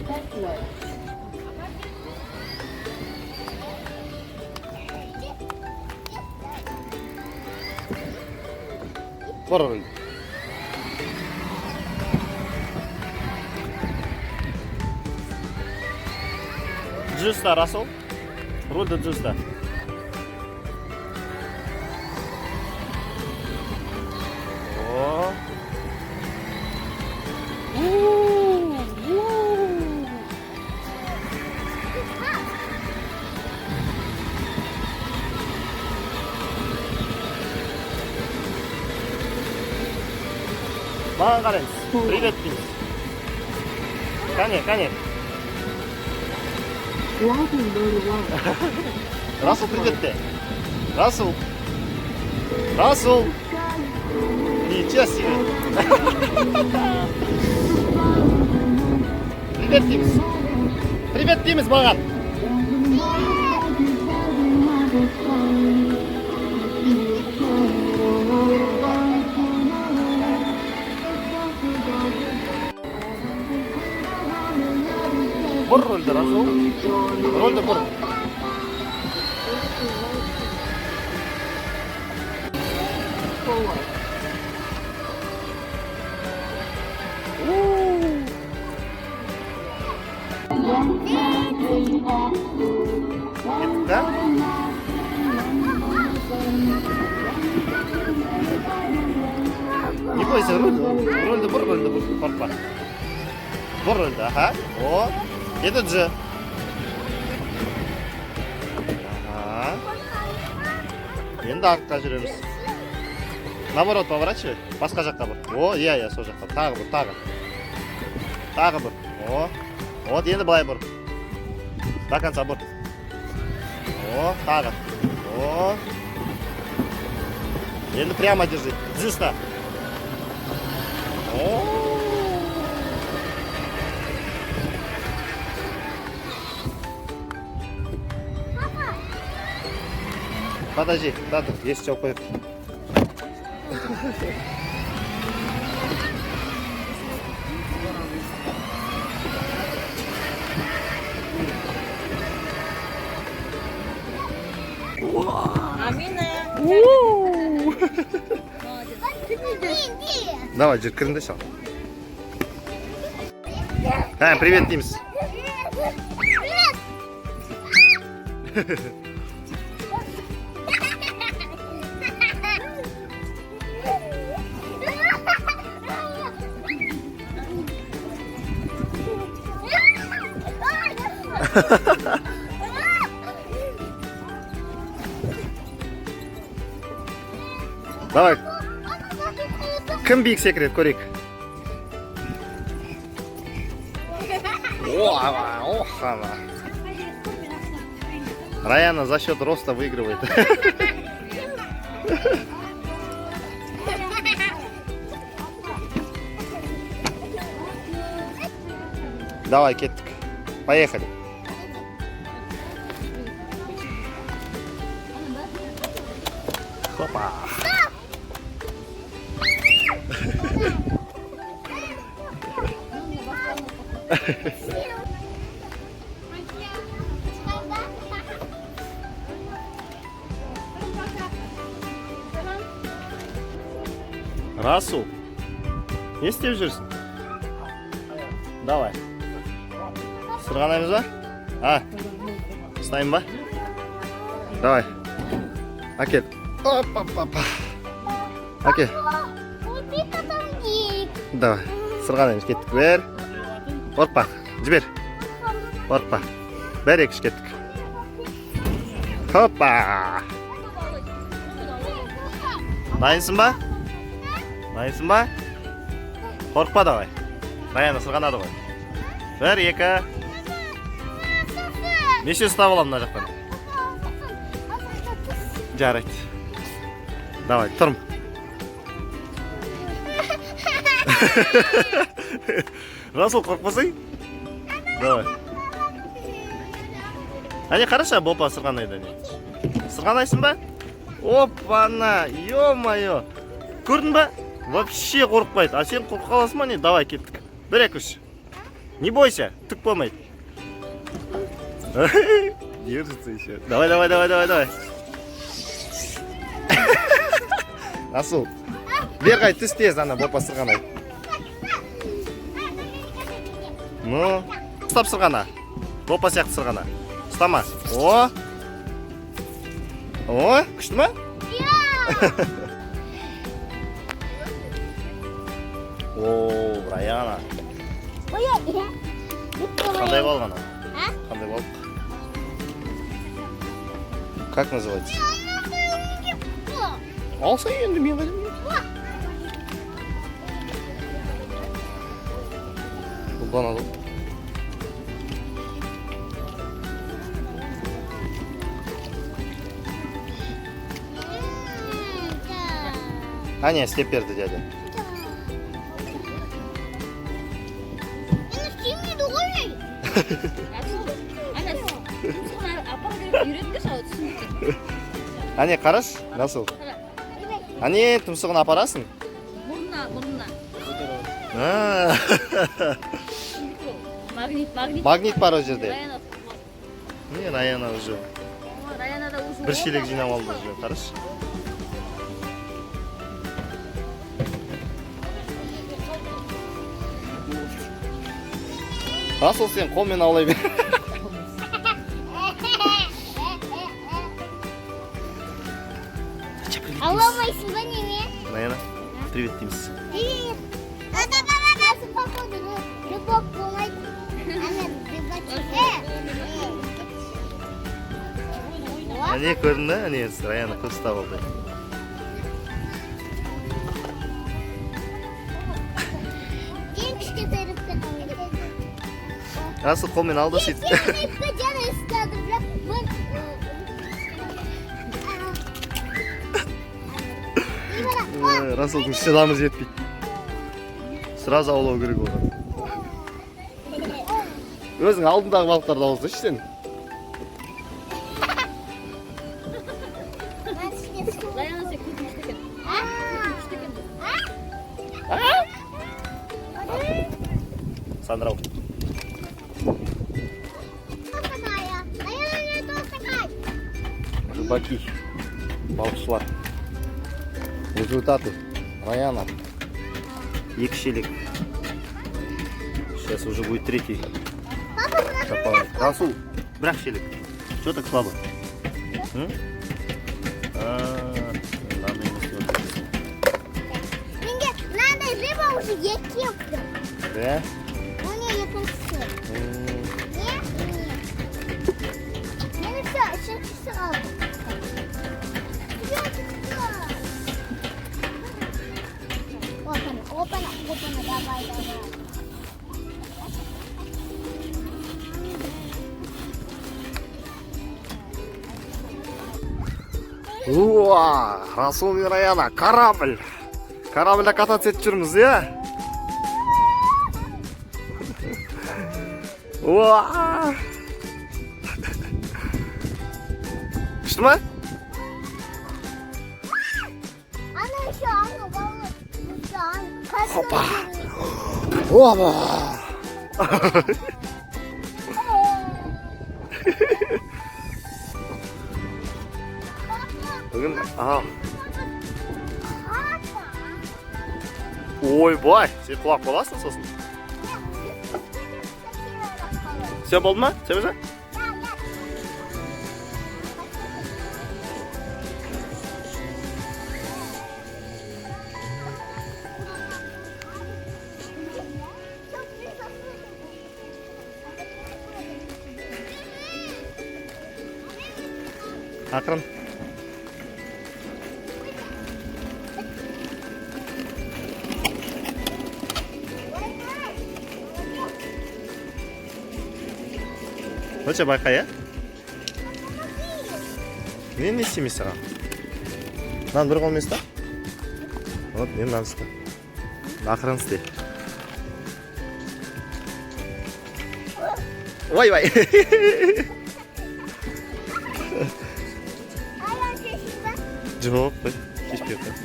Backwards. Бұр рульді. Түзу ұста, Расул. Рульді түзу ұста. О. У, у. Маған қараймыз. Привет дейміз. Кәне, кәне. Driving mode 1. Расул, привет де. Расул. Расул. Ничего себе. Привет дейміз. Привет дейміз маған. Бұр рульді, Расул. Рульді бұр. Forward. У. Кеттік та? Не бойся, руль, рульді бұр, рульді бұр, қорықпа. Бұр рульді, аха. О, енді түзу. Аха. Енді артқа жүреміз. Наоборот, поворачивай. Басқа жаққа бұр. О, иә, иә, сол жаққа. Тағы бұр, тағы. Тағы бұр. О, вот енді былай бұр. До конца бұр. О, тағы. О. Енді прямо держи. Түзу ұста. О. Подожди, надо, есік жауып қояйық. Амина. Давай, жүр, кіріңдерші ал. Ә, привет дейміз. Привет! Давай. Кім биік секіреді, көрейік. О, ох, ана. Раяна за счет роста выигрывает. Давай, кеттік. Поехали. Хопа. Расул, не істеп жүрсің? Давай. Сырғанаймыз ба? А, ұстайын ба? Давай. Әкел. Оп, оп, оп. Әкел. Вот это там гик. Давай. Сырғанаймыз, кеттік. Бір. Қорықпа. Жібер. Қорықпа. Бір, екі, үш, кеттік. Хоппа. Дайынсың ба? Дайынсың ба? Қорықпа, давай. Раяна сырғанады ғой. Бір, екі. Неше ұстап аламын мына жақтан? Жарайды. Давай, тұрм. Расул, қорықпасай. Давай. Әне, қарашы, Бопа сырғанайды, әне. Сырғанайсың ба? Опа-на, ё-моё. Көрдің ба? Вообще қорықпайды. А сен қорқып қаласың ба, не? Давай, кеттік. Бір, екі, үш. Не бойся, түк болмайды. Держится еще. Давай, давай, давай, давай, давай. Расул, бері қай, түс тез, ана бопа сырғанайды. Ну, ұстап сырғана. Бопа сияқты сырғана. Ұстама. О! О, күшті ма? О, Раяна. Қандай балық ана? А? Қандай балық? Как называется? Алса енді, мен қайдан білейін? Бұлданады ғой. Әне, істеп берді дядя. Енді істемейді ғой. Ана тұмсығын апару керек, үйреткіші, ал түсінікті. Әне, қарашы, Расул. Әне, тұмсығын апарасың. Мұрнына, мұрнына. А, Түсінікті ол. Магнит, магнит. Магнит бар ол жерде. Раяна. Міне, Раяна уже. О, Раяна да уже. Бір шелек жинап алды уже, қарашы. Расул, сен қолмен аулай бер. Ауламайсың ба неме? Раяна, привет дейміз. Привет. Да-да-да-да, походу, рыбак болмайды. Ана, рыбачок. Әне, көрдің бе? Әне, Раяна көп ұстап алды. Ең кішкентай рыбка. Расул, қолмен ал да сөйтіп. Рыбка жаңа ұстады, бірақ бұл. Расулдың шыдамы жетпейді. Сразу аулау керек оған. Өзің алдындағы балықтарды ауласайшы сен. Раяна, сен көзің күшті екен. Күшті екен. Сандырау. Такая. Раяна тоже такая. Рыбаки, балықшылар. Результаты. Раяна. Екі шелек. Сейчас уже будет третий. Шапалақ. Расул, бір-ақ шелек. Чего так слабо? М? А, мынандай емес деп отырсың. Менде мынандай рыба уже екеу. Да? Міне, екіншісі. М, Не? Не. Мені все, үшіншісі қалды. Всё, всё. Опана, опана, опана, давай, давай. Уа, Расул мен Раяна, корабль. Корабльда кататься етіп жүрміз, иә? Уа! Күшті ма? Ана еще, ана балық. Еще, ана. Опа. Опа! Папа. Бүгін, а, ойбай, сен құлап қаласың сосын. Все болды ма? Все уже? Ақырын. Өте байқа, иә? Мен не істеймін саған? Мынаны бір қолмен ұста. Вот, мен мынаны ұста. Ақырын істе. Ойбай! Жоқ, қой, шешпей ақ қой.